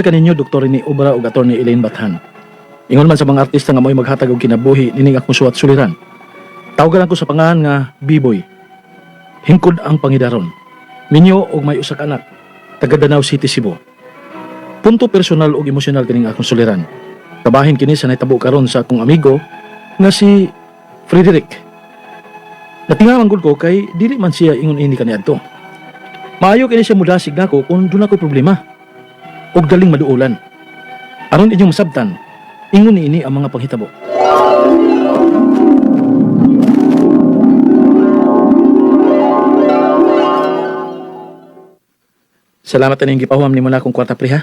Gihatag kaninyo Dr. ni Obra ug Attorney Elaine Bathan. Ingon man sa mga artista nga mo'y maghatag og kinabuhi nining akong suwat suliran. Tawagan ko sa pangalan nga Biboy. Hingkod ang pangidaron. Minyo og may usa ka anak, taga Danao City, Cebu. Punto personal ug emosyonal kining akong suliran. Kabahin kini sa nahitabo karon sa akong amigo nga si Frederick. Natinga man gud ko kay dili man siya ingon ini kaniadto. Maayo kini siya mudasig nako kung doon ako'y problema ug daling maduulan. Aron inyong masabtan, ingon niini ang mga panghitabo. Salamat na niyong gipahuam nimo na akong kwarta pre ha.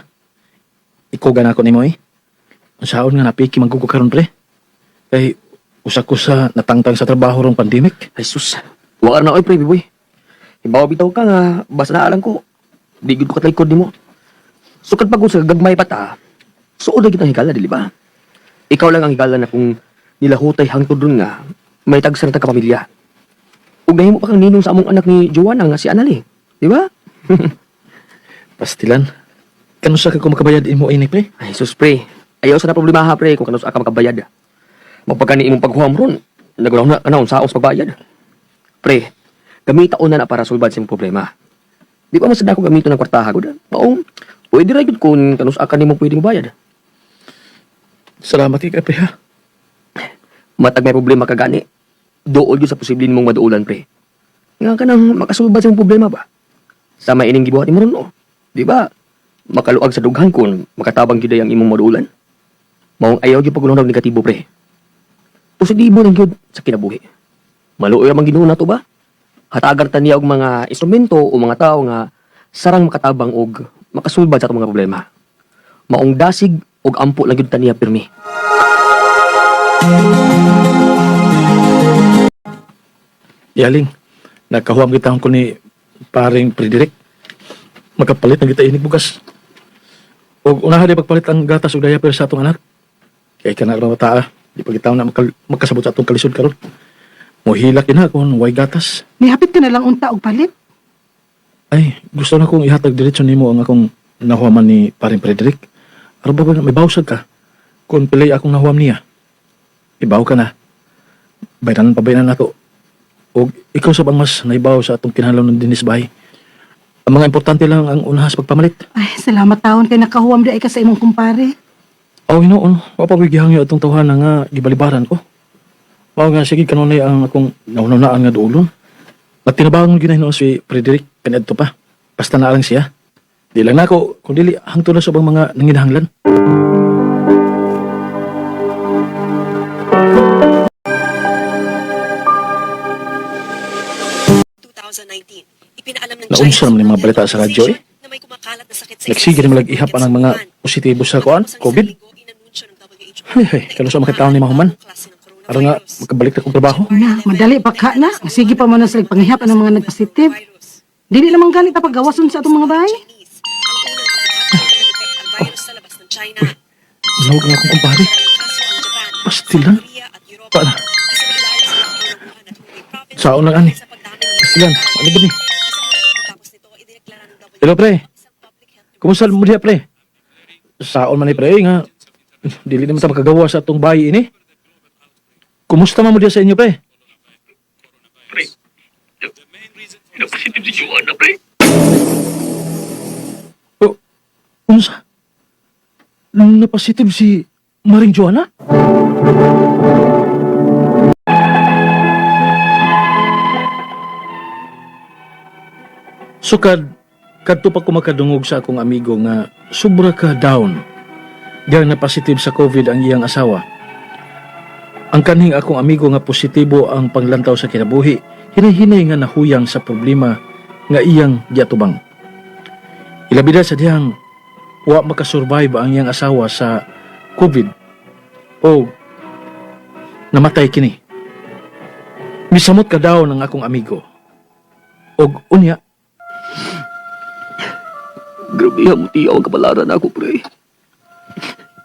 Ikuga na ako nimo eh. Unsaon nga napiki man ko karon pre. Kay usa ko sa natangtang sa trabaho rong pandemic. Ay sus, wa na oy pre, Biboy. Ibaw bitaw ka nga, basta na alam ko. Di gud ko katlikod nimo. Sukad pag sa gagmay pa ta, suod na kitang higala, dili ba? Ikaw lang ang higala na kung nilahutay hangtod dun nga, may tagsa na tag kapamilya. Ug nahimo pa kang ninong sa among anak ni Joanna nga si Anali, di ba? Pastilan. Kanusa ka ko makabayad imo ini pre? Ay sus pre, ayaw sa na problema ha pre kung kanusa ka makabayad. Magpagani imong paghuam ron, nagulaw na ka na unsaon sa pagbayad. Pre, gamita na na para sulbad sa imong problema. Di ba mas ako gamiton ng kwartaha gud? Maong pwede ra gyud kung kanusa ka nimo pwedeng bayad. Salamat kay pre ha. Matag may problema ka gani, duol gyud sa posible nimong maduolan pre. Nga kanang makasulbad sa imong problema ba? Sama ining gibuhat nimo ron no. Di ba? Makaluag sa dughan kung makatabang gyud ay ang imong maduolan. Maong ayaw gyud pag og negatibo pre. Positibo lang gyud sa kinabuhi. Maluoy ang Ginoo nato ba? Hatagan ta niya og mga instrumento o mga tao nga sarang makatabang og makasulbad sa atong mga problema. Maong dasig og ampo lang gyud ta niya pirmi. Yaling, nakahuam kita ko ni paring Frederick. Makapalit na kita inig bugas. Og unahan di pagpalit ang gatas ug diaper sa atong anak. Kay kana ra bata, di pa kita na makasabot sa atong kalisod karon. Mohilak ina kung way gatas. Nihapit ka na lang unta og palit. Ay, gusto na kong ihatag diretso nimo ang akong nahuaman ni paring Frederick. Aron ba may bawsag ka? Kung pilay akong nahuam niya. Ibaw ka na. Bayranan pa bayranan nato. Og ikaw sab ang mas naibaw sa atong kinahanglan ng dinis bahay. Ang mga importante lang ang unahas pagpamalit. Ay, salamat taon kay nakahuam di ay ka sa imong kumpare. Aw hinoon, wa pa ko'y gihangyo atong tawhana nga gibalibaran ko. Mao nga sige kanunay ang akong naununaan nga duolon. Nagtinabangon gyud na hinuon si Frederick kaniadto pa. Basta na lang siya. Di lang nako kung dili hangtod na sa ubang mga nanginahanglan. Ipinaalam ng Naunsa China's naman yung mga World balita Health sa radyo, eh. Organization na may kumakalat na sakit sa Nagsige isang na malagihap ang mga Wuhan. positibo sa kuan, Matapos ang isang COVID. linggo, inanunsyo ng WHO Ay, ay, na kano sa makitaon ni Mahuman? bagong klase ng Aron nga coronavirus. makabalik na kong trabaho. Na, madali pa ka na. Sige pa man na sila panghihap ang mga nagpositive. Dili naman ganit ta paggawason sa atong mga bahay. Chinese. Ang unang pagkakataon na detect ang virus sa labas ng China. Nawag nga akong kumpare. Ang kaso ang Japan, Pastilan. Korea at Europa. Paano? Isinilalim sa lockdown ng Wuhan at Hubei province Saon lang ani. sa pagdami ng Pastilan, ano ba ni? Isang linggo matapos nito, idineklara ng WHO Hello pre. isang public health Kumusta mo diha pre? Saon man ni pre nga dili naman ta makagawa sa atong bahay ini. Kumusta man mo diha sa inyo pre? Pre, napositive si Joanna, pre. Oh, unsa? Napositive si Maring Joanna? Sukad, kadto pa ko makadungog sa akong amigo nga sobra ka down. Diyang napositive sa COVID ang iyang asawa. Ang kanhing akong amigo nga positibo ang panglantaw sa kinabuhi, hinay-hinay nga nahuyang sa problema nga iyang giatubang. Ilabi na sa diyang wa makasurvive ang iyang asawa sa COVID o namatay kini. Misamot ka daw ng akong amigo. Og unya, Grabe ha mo tiyaw ang kabalaran ako, pre.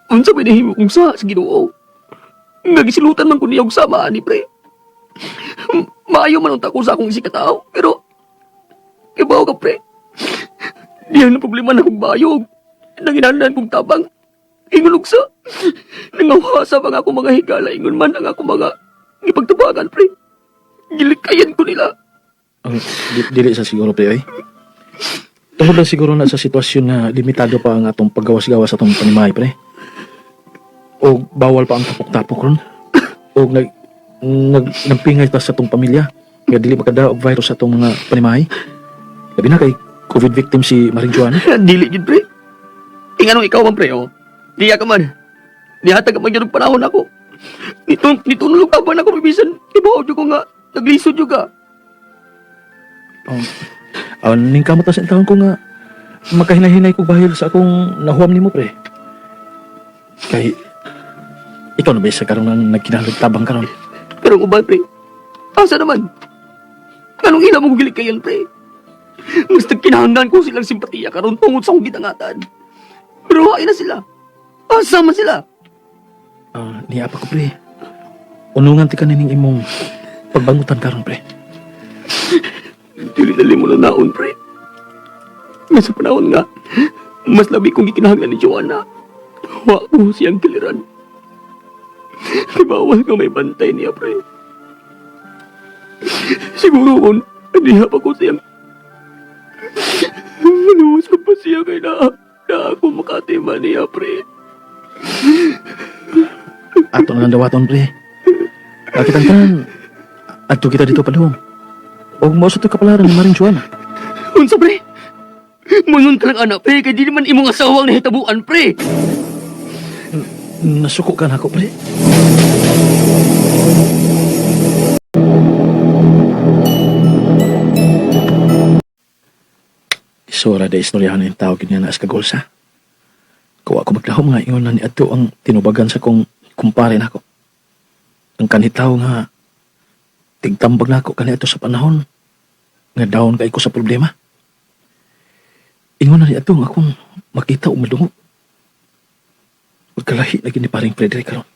Unsa may nahimo kong sa Ginoo. Nagisilutan man ko niya og sama ani, pre. Maayo man unta ko sa akong isikatao, pero kibaw ka, pre. Diyan na problema na kong bayog. Nanginahanglan kong tabang. Ingon og sa nangawasa mga akong mga higala ingon man ang akong mga gipagtubagan, pre. Gilikayan ko nila. Ang dili sa siguro, pre, oy. Tungod lang siguro na sa sitwasyon na limitado pa ang atong paggawas-gawas sa atong panimahay, pre. O bawal pa ang tapok-tapok ron. O nag, nag nagpingay ta sa atong pamilya nga dili makadao og virus sa atong mga panimahay. Labi na kay COVID victim si Maring Joanna. Dili jud, pre. Inganong ikaw man, pre, oh. Diya ka man. Nihatag ka man jud og panahon ako. Nitong ka ba na ako bisan ibaw jud ko nga naglisod jud ka. Oh, ning kamot na sa taon ko nga makahinahinay ko bahil sa akong nahuam nimo, pre. Kay ikaw na ba isa karon nga nagkinahanglag tabang karon? Pero ang uban, pre. Asa naman? Anong ila mong gilikayan, pre? Mas nagkinahanglan ko silang simpatiya karon tungod sa akong gitangatan. Pero hain na sila. Asa man sila? Ah, niya pa ko, pre. Unungan ti kanining imong pagbangutan karon, pre. Dili dali mo na naon, pre. Nga sa panahon nga, mas labi kong gikinahanglan ni Joanna. Wa ko siyang kiliran. Kay bawal nga may bantay niya, pre. Siguro kung niya pa ko siyang... Maluwas ko pa siya kay na ako makatima niya, pre. Ato na lang dawaton, pre. Bakit ang tanan? Adto kita dito padung. Og mo sa to kapalaran ni Maring Juana. Unsa, pre? Munon ka lang, anak, pre. Kay di naman imong asawang nahitabuan, pre. Nasuko ka na ako, pre. Isora da istoryahan yung tao ganyan na askagolsa. Kuwa ko magdahom nga ingon na ni Adto ang tinubagan sa kong kumpare nako. Ang kanhitaw nga tigtambag nako kani adto sa panahon nga down kay ko sa problema. Ingon na ni Adto nga akong makita o madungog. Magkalahi na gini paring Frederick karon.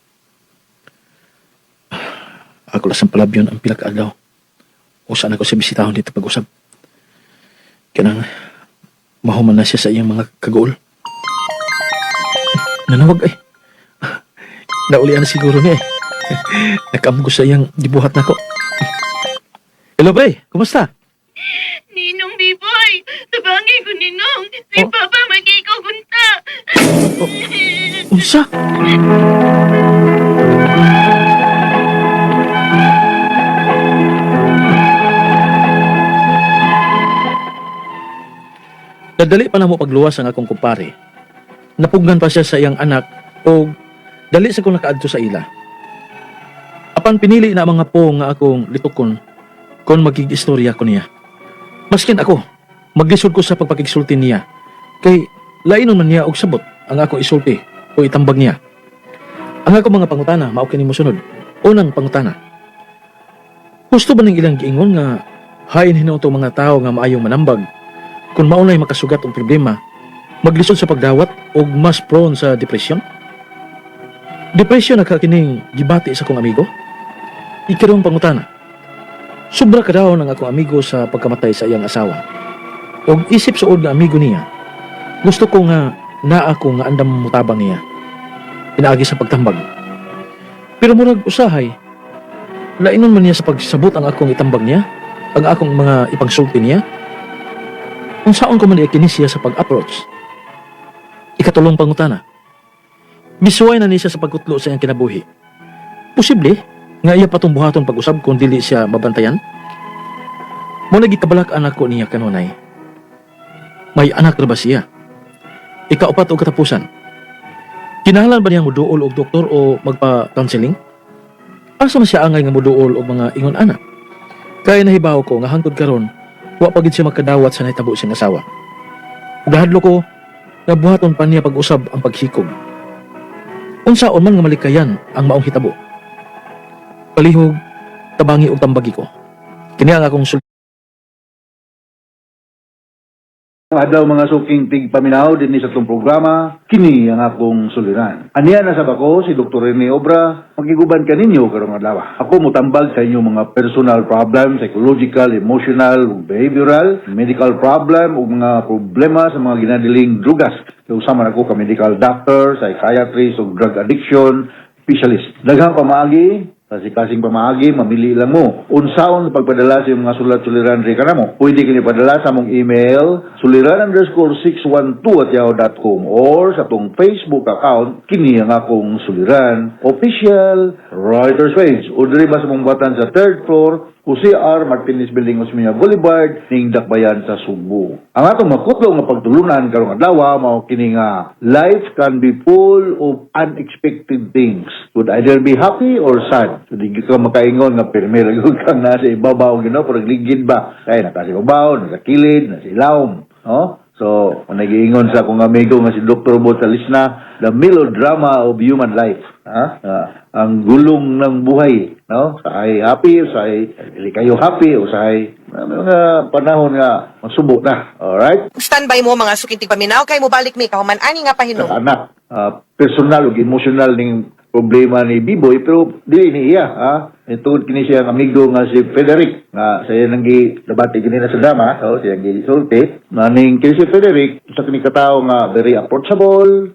Ako lang sa palabyon ang pila ka adlaw. O saan ako sa bisitahon dito pag-usab. Kanang mahuman na siya sa iyang mga kagool. Nanawag ay. Naulian na siguro niya eh. Nakaamgo sa iyang gibuhat nako. Hello, pre. Kumusta? Ninong Biboy, tabangi ko Ninong. Si Oh. Papa magikaw gunta. Unsa? Nadali pa na mo pagluwas ang akong kumpare. Napugnan pa siya sa iyang anak o dali sa kong nakaadto sa ila. Apan pinili na ang mga po nga akong litukon kon magig-istorya ko niya. Maskin ako, maglisod ko sa pagpakigsulti niya. Kay lainon man niya og sabot ang akong isulti o itambag niya. Ang akong mga pangutana mao kini mosunod. Unang pangutana. Husto ba ning ilang giingon nga hain hinuon tong mga tawo nga maayong manambag kung maunay makasugat og problema, maglisod sa pagdawat og mas prone sa depression? Depression na ka kining gibati sa akong amigo? Ikarong pangutana. Sobra ka daw ng akong amigo sa pagkamatay sa iyang asawa. Og isip suod nga amigo niya, gusto ko nga naa ko nga andam mutabang niya. Pinaagi sa pagtambag. Pero murag usahay, lainon man niya sa pagsabot ang akong itambag niya, ang akong mga ipagsulti niya. Kung saan ko man kini siya sa pag-approach. Ikatulong pangutana. Misuway na ni siya sa pagkutlo sa iyang kinabuhi. Posible nga iya patong buhaton pag-usab kung dili siya mabantayan. Mo nagikabalak anak ko niya kanunay. May anak ra ba siya? Ikaupat og katapusan. Kinahanglan ba niyang muduol og doktor o magpa-counseling? Asa man siya angay nga muduol og mga ingon ana? Kaya nahibaw ko nga hangtod karon wa pa gid siya makadawat sa nahitabo siyang asawa. Ug gahadlo ko nga buhaton pa niya pag-usab ang pagsikog. Unsaon man nga malikayan ang maong hitabo. Palihog, tabangi og tambagi ko. Kini ang akong Adlaw mga suking tigpaminaw dinhi sa atong programa, kini ang akong suliran. Aniya na sab ako si Dr. Rene Obra, magiguban kaninyo karong adlaw. Ako motambag sa inyong mga personal problem, psychological, emotional, ug behavioral, medical problem ug mga problema sa mga ginadiling drugas. Usa man ako ka medical doctor, psychiatrist ug drug addiction specialist. Daghang pamaagi, kasi-kasing pamaagi, mamili lang mo. Unsaon pagpadala sa iyong mga sulat suliran ri kanamo. Pwede kini padala sa among email suliran_612@yahoo.com or sa atong Facebook account, kini ang akong suliran official writers page. O diri ba sa mong batan sa third floor, Jose R. Martinez Building, Osmeña Boulevard, ning Dakbayan sa Sugbo. Ang atong makutlo nga pagtulunan karong adlaw mao kini nga life can be full of unexpected things. Could either be happy or sad. So di ka makaingon nga pirmi ra gyud kang nasa ibabaw Ginoo, pero ligid ba? Kay nasa ibabaw, nasa kilid, nasa ilawom, no? So, kung nagiingon sa akong amigo nga si Dr. Botalisna, the melodrama of human life. Ha? Ah, ang gulong ng buhay, no? Usahay happy, usahay dili kayo happy, usahay may mga panahon nga masubo na. Alright? Standby mo mga suking tigpaminaw kay mobalik mi kahuman ani nga pahinom. Anak, personal ug emotional ning problema ni Biboy, pero dili ni iya, ha. Tungod kini siya ang amigo nga si Frederick nga siya nang gi debate kini na sa drama, so siya gisulti maning kini si Frederick, usa kini katawo nga very approachable,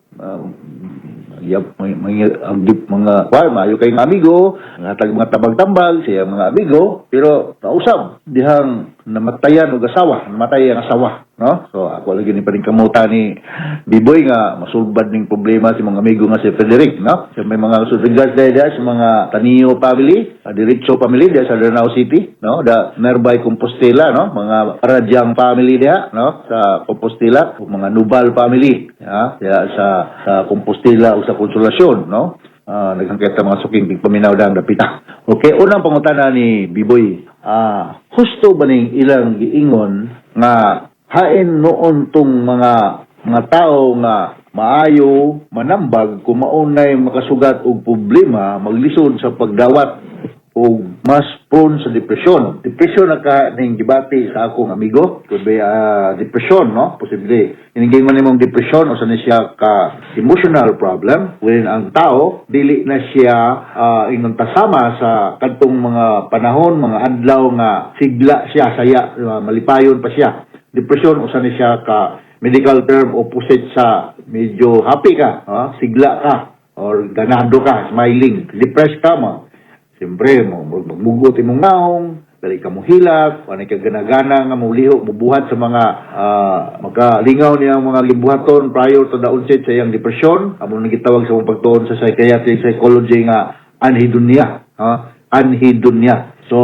yap, mga ang mga kuan, maayo kay nga amigo, nga tag mga tabag-tambag siya mga amigo, pero nausab dihang namatayan og asawa, namatay ang asawa, no? So ako lagi ni kamuta ni Biboy nga masulbad ning problema si mga amigo nga si Frederick, no? So may mga regards dahil sa mga Tanio family, Diretso family diha sa Danao City, no? The nearby Compostela, no? Mga Paradyang family diha, no? Sa Compostela, ug mga Nubal family, ha? Diha sa Compostela o sa Consolacion, no? Daghang kita mga suking tigpaminaw dang dapita. Okay, unang pangutana ni Biboy. Husto ba ning ilang giingon nga hain noon tong mga tao nga maayo manambag kung maunay makasugat og problema, maglisod sa pagdawat o mas prone sa depresyon? Depresyon na ka ning gibati sa akong amigo. Could be depression, no? Posible. Inigay man nimong depression o sa ni siya ka emotional problem when ang tao dili na siya ingon tasama sa kadtong mga panahon, mga adlaw nga sigla siya, saya, malipayon pa siya. Depression usa ni siya ka medical term opposite sa medyo happy ka, ha? Sigla ka or ganado ka, smiling. Depressed ka mo. Siyempre, mo magmugot imong naong, dali ka mo hilak, anay ka gana-gana nga muliho, mubuhat sa mga makalingaw niya ang mga gibuhaton prior to the onset sa iyang depression. Amo nang gitawag sa mong pagtuon sa psychiatry psychology nga anhedonia, ha? Anhedonia. So,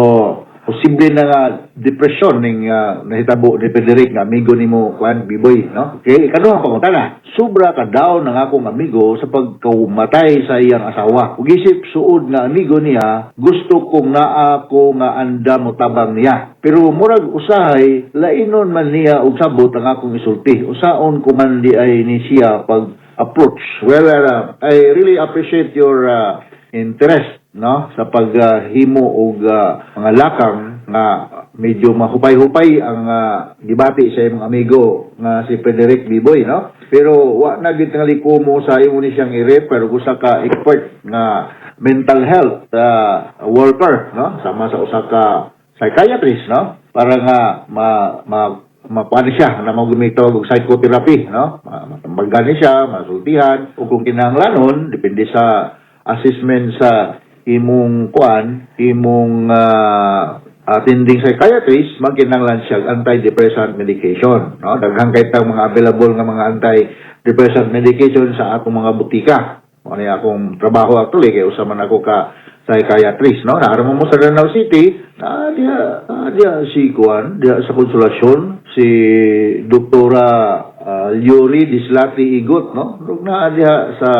posible na nga depression ning nahitabo ni Frederick nga amigo nimo kuan, Biboy, no? Okay, ikaduhang pangutana. Sobra ka down ang akong amigo sa pagkamatay sa iyang asawa. Ug isip suod nga amigo niya, gusto kong naa ko nga andam motabang niya. Pero murag usahay lainon man niya og sabot ang akong isulti. Usaon ko man di ay ni siya pag approach? Well, I really appreciate your interest, no, sa paghimo og mga lakang nga medyo mahupay-hupay ang gibati sa imong amigo nga si Frederick, Biboy, no? Pero wa na gid tingali ko mo sa imo ni siyang i-refer og usa ka expert nga mental health worker, no, sama sa usa ka psychiatrist, no, para nga ma ma makuha ni siya na magumito og psychotherapy, no? Matambagan ni siya, masultihan ug kung kinahanglanon, depende sa assessment sa imong kuan, imong attending psychiatrist, magkinahanglan siya og antidepressant medication, no? Daghan kay tang mga available nga mga antidepressant medication sa atong mga butika. Mo ni akong trabaho actually kay usa man ako ka psychiatrist, no? Naara mo sa Danao City, na diha, diha si kuan, diha sa Konsolasyon, si Doktora Yuri Dislati Igot, no? Rug naa diha sa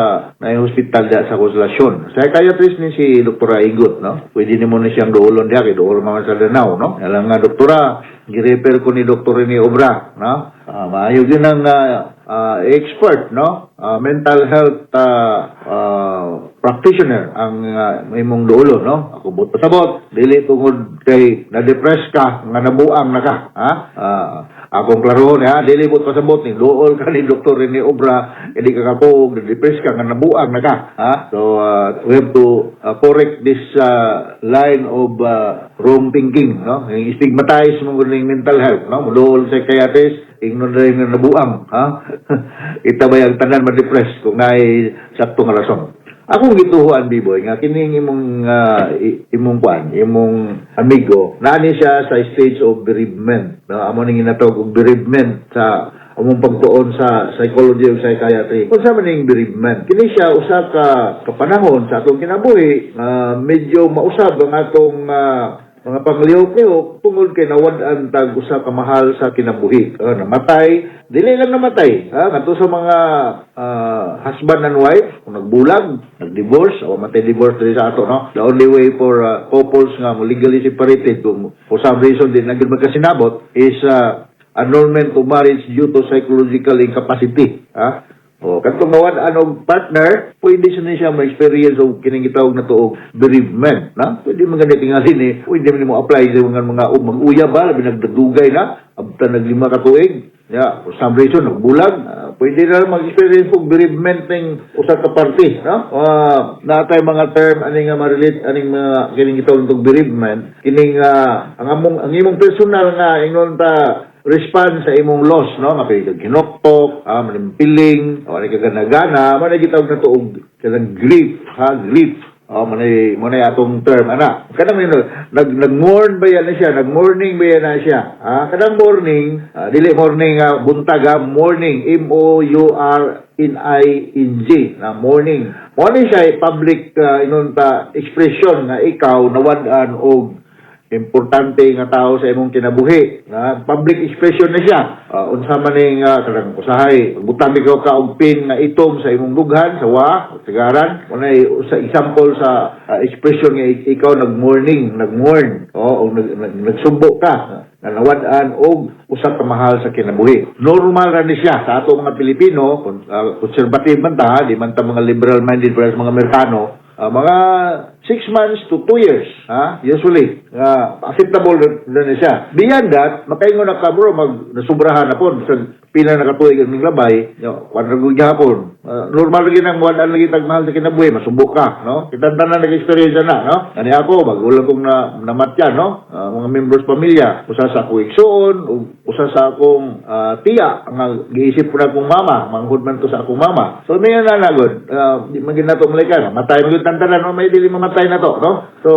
na hospital diha sa Konsolasyon. Psychiatrist ni si Doktora Igot, no? Pwede nimo ni siyang duolon diha kay duol man sa Danao, no? Alam nga doktora, gi-refer ko ni Dr. Rene Obra, no? Maayo gyud ang expert, no? Mental health practitioner ang imong duolo, no? Ako buot pasabot, dili tungod kay na-depress ka nga nabuang na ka, ha? Akong klaro ha, dili mo pasabot ni duol ka ni Dr. Rene Obra, hindi ka kapoog, depressed ka, nga nabuang na ka. Ha? So, we have to correct this line of wrong thinking, no? Yung stigmatize mo ng mental health, no? Muduol sa psychiatrist, ingnon rin nga nabuang, ha? Ita ba yung tanan ma-depress kung naay sakto nga rason. Akong gituhuan, Biboy, nga kining imong imong kwan, imong amigo, naani siya sa stage of bereavement. No, amo ning ginatawag og bereavement sa among pagtuon sa psychology ug psychiatry. Kung sa man ning bereavement, kini siya usa ka kapanahon sa atong kinabuhi, medyo mausab ang atong mga panglihok-lihok tungod kay nawad-an tag usa ka mahal sa kinabuhi. Namatay, dili lang namatay, ha, ngadto sa mga husband and wife, kung nagbulag, nag-divorce, o matay divorce diri sa ato, no? The only way for couples nga mo legally separated kung for some reason di na gyud magkasinabot is annulment of marriage due to psychological incapacity, ha? O, katong nawad-an og partner, pwede siya ni siya ma-experience og kining gitawag na tuog bereavement, na? Pwede man gani tingali ni, pwede man mo apply sa mga og mag-uyab ba, labi nagdugay na, abtan nag 5 ka tuig. Ya, for some reason nagbulag, pwede na mag-experience og bereavement ning usa ka parte, no? Naa tay mga term ani nga ma-relate aning mga kining gitawag og bereavement, kining ang among ang imong personal nga ingon ta response sa imong loss, no? Nga pwede kag hinoktok, manimpiling, o ani ka ganagana, man gitawag na to og kanang grief, ha, grief. Oh, manay atong term ana. Kanang yun, nag nag-mourn ba yan na siya? Nag-mourning ba yan na siya? Ah, kanang morning, dili morning buntag ha, morning, M O U R N I N G na morning. Mo ni siya public inon ta expression nga ikaw nawad-an og importante nga tao sa imong kinabuhi na public expression na siya. Unsa man ning kanang usahay butang ikaw ka og pin nga itom sa imong dughan sa wa sigaran, unay sa example sa expression nga ikaw nag-mourning, nag-mourn o nag, nag, nagsubo ka na nawad-an og usa ka mahal sa kinabuhi. Normal ra ni siya sa ato mga Pilipino, conservative man ta, di man ta mga liberal minded para sa mga Amerikano. Mga 6 months to 2 years, ha? Usually, acceptable na, na siya. Beyond that, makaingon na ka bro, mag nasubrahan na po, sa pila na katuig ang labay, yo, kwan ra gud gihapon. Normal lagi nang wala lagi tag mahal sa kinabuhi, masubo ka, no? Kitang tanan nag-experience na, no? Ani ako, bago lang kong na, namatyan, no? Mga members pamilya, usa sa akong igsuon, ug usa sa akong tiya, ang giisip ko na akong mama, manghud man to sa akong mama. So, may na nagod, di man gid nato malika, matay man gud tanan, no? May dili mamatay na to, no? So,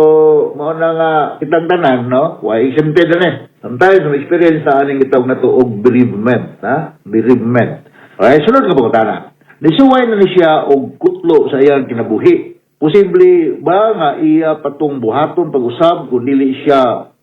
mao na nga kitang tanan, no? Why exempted na eh. Sometimes, may experience sa aning gitawag na to og bereavement, ha? Bereavement. Okay, sunod nga pangutana. Nisuway na ni siya og kutlo sa iyang kinabuhi. Posible ba nga iya patong buhaton pag-usab kung dili siya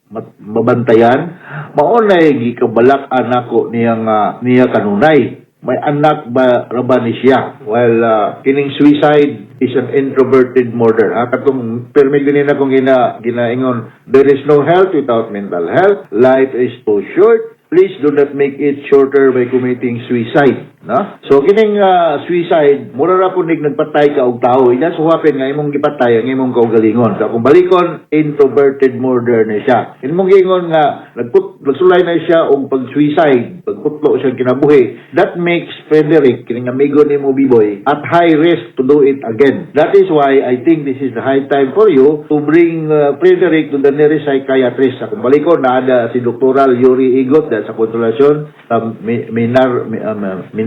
mabantayan? Mao nay gikabalak-an nako niyang niya kanunay. May anak ba ra ba ni siya? Well, kining suicide is an introverted murder. Ha? Katong permi ganina kong ginaingon, there is no health without mental health. Life is too short. Please do not make it shorter by committing suicide. No? So kining suicide, mura ra po nig nagpatay ka og tao. It just so happen nga imong gipatay ang imong kaugalingon. So kung balikon, introverted murder ni siya. Imong giingon nga nagsulay na siya og pag-suicide, pagkutlo siya kinabuhi. That makes Frederick, kining amigo nimo Biboy, at high risk to do it again. That is why I think this is the high time for you to bring Frederick to the nearest psychiatrist. Sa kung balikon, naada si Dr. Yuri Igot dahil sa konsolasyon sa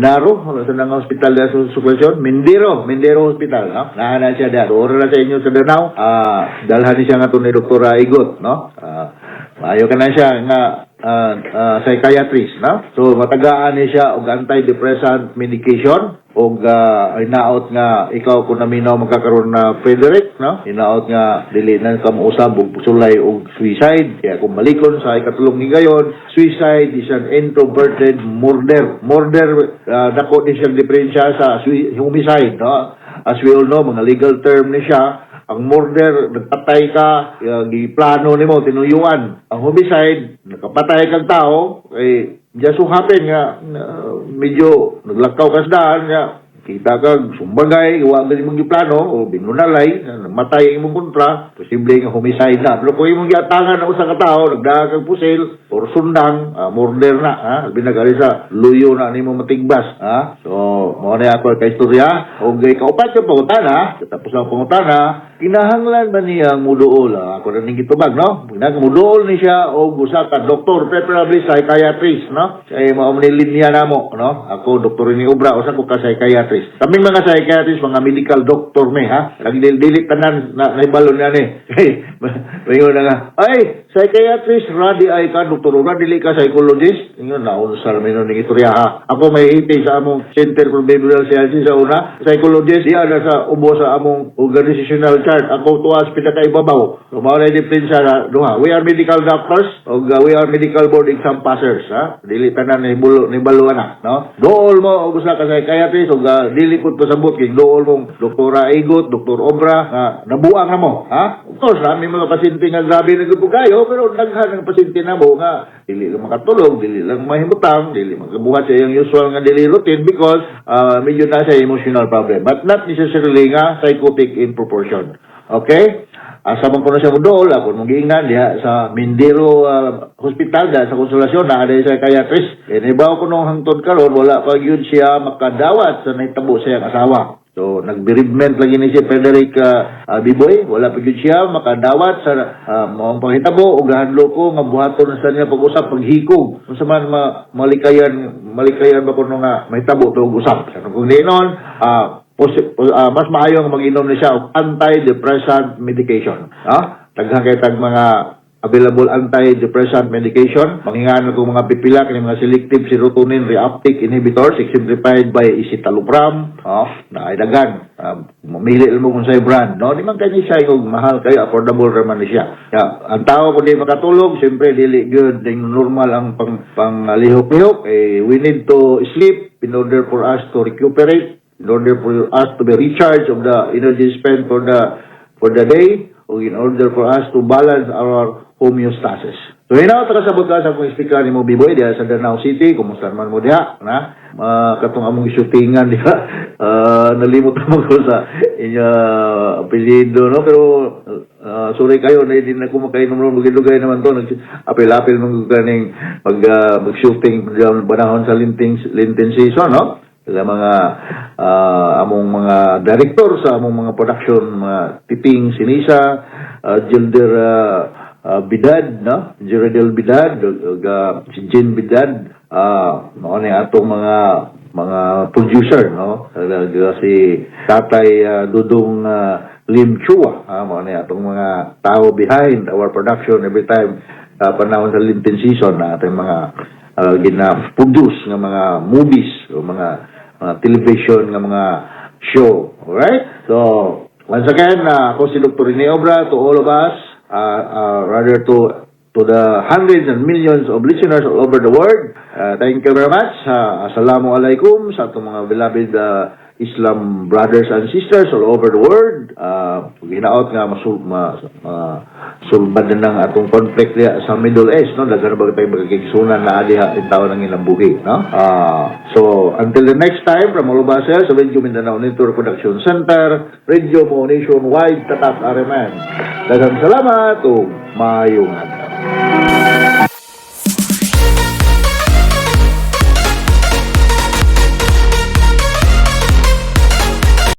Minaro, sa nang hospital dahil sa Consolacion, Mindero Hospital, no? Naa na siya dahil. Doon na sa inyo sa Danao, dalhan ni siya nga to ni Dr. Igot, no? Maayo ka na siya nga psychiatrist, no? So matagaan ni siya og antidepressant medication og hinaot nga ikaw kung naminaw magkakaroon na Frederick, no? Hinaot nga dili na ka mousab og sulay og suicide. Kaya kung balikon sa ikatulong higayon, suicide is an introverted murder. Murder, dako ni siyang diferensya sa homicide, no? As we all know, mga legal term ni siya. Ang murder, nagpatay ka, giplano nimo, tinuyuan. Ang homicide, nakapatay kag tao, eh, just so happen nga, medyo naglakaw ka sa daan, nga, Kita kag sumbagay, wa gani mong giplano o binunalay, namatay ang imong kontra, posible nga homicide na. Pero kung imong giatangan ang usa ka tawo, nagdaga kag pusil or sundang, murder na, ha? Labi na kari sa luyo na nimo matigbas, ha? So, mao na ako kay istorya. Og kaupat sa pangutana, tapos ang pangutana, kinahanglan ba niya ang muduol? Ako na ning gitubag, no? Kinahanglan muduol ni siya og usa ka doktor, preferably psychiatrist, no? Kay mao man ni linya namo, no? Ako doktor ni Obra, usa ko ka psychiatrist. Kaming mga psychiatrist, mga medical doctor me, ha? Nagdili tanan na naibalo niya ni. Kay mayon na nga, ay, psychiatrist radi ay ka doktor Obra, dili ka psychologist. Ingon na unsa man ning istorya, ha. Ako may hiti sa among Center for Behavioral Sciences sa una, psychologist diya na sa ubo sa among organizational chart. Ako tuwa sa pinakaibabaw. So mao na yung diferensya na duha. We are medical doctors og we are medical board exam passers, ha. Dili tanan ni bulo ni baluan na, no? Dool mo og usa ka psychiatrist og dili pud pasabot kay dool mong Doktora Igot, Doktor Obra, nga nabuang na mo, ha? Of course, nami mga pasyente nga grabe na gud kayo, pero daghan ang pasyente namo nga dili lang makatulog, dili lang mahimutang, dili makabuhat sa iyang usual nga daily routine because medyo na siya emotional problem. But not necessarily nga psychotic in proportion. Okay? Asa man ko na siya modool, ako mong giingnan diha sa Mindero Hospital diha sa Konsolasyon na sa psychiatrist. Kay nahibaw ko nung hangtod karon wala pa gyud siya makadawat sa nahitabo sa iyang asawa. So nag-bereavement lagi ni si Frederick Biboy, wala pa gyud siya makadawat sa maong panghitabo ug gahadlo ko nga buhaton sa niya pag-usap, paghikog. Unsa man malikayan malikayan ba kuno nga mahitabo to og usap. So, kung di nun, mas maayo nga mag-inom ni siya og antidepressant medication. Ha? Daghan kay tag mga available antidepressant medication. Manghingaan ko mga pipila kini mga selective serotonin reuptake inhibitors exemplified by escitalopram, oh, na ay daghan. Mamili lang mo kung sa brand, no? Di man kay ni siya yung mahal kayo, affordable ra man ni siya. Ya, ang tao kung di makatulog, siyempre dili good ding normal ang pang pang lihok-lihok. Eh, we need to sleep in order for us to recuperate, in order for us to be recharged of the energy spent for the day, o in order for us to balance our homeostasis. So hinaot kasabot ka sa akong speaker ni mo Biboy diha sa Danao City, kumusta man mo diha, na? Katong among shootingan diha. Nalimot mo ko sa inyo apelyido, no? Pero sorry kayo na hindi na ko makainom ron, dugay naman to nag apel-apel man kaning mag mag-shooting panahon sa Lenten season, no? Sila mga among mga director sa among mga production, mga Titing Sinisa, Gilder Bidad, no? Geraldine Bidad, ug si Jean Bidad, mao ni atong mga producer, no? Si Tatay Dudong Lim Chua, mao ni atong mga tao behind our production every time panahon sa Lenten season na atong mga gina-produce nga mga movies o mga television nga mga show. Alright? So, once again, ako si Dr. Rene Obra, to all of us, rather to the hundreds and millions of listeners all over the world. Thank you very much. Assalamu alaikum sa atong mga beloved Islam brothers and sisters all over the world. Hinaot nga masulbad na ng atong conflict diha sa Middle East, no? Daghan ba tayo magkakaigsunan na diha in taon ng ilang buhi, no? So, until the next time, from all of us here sa Radio Mindanao Network Production Center, Radio Mo Nationwide, Tatak RMN. Daghang salamat ug maayong adlaw.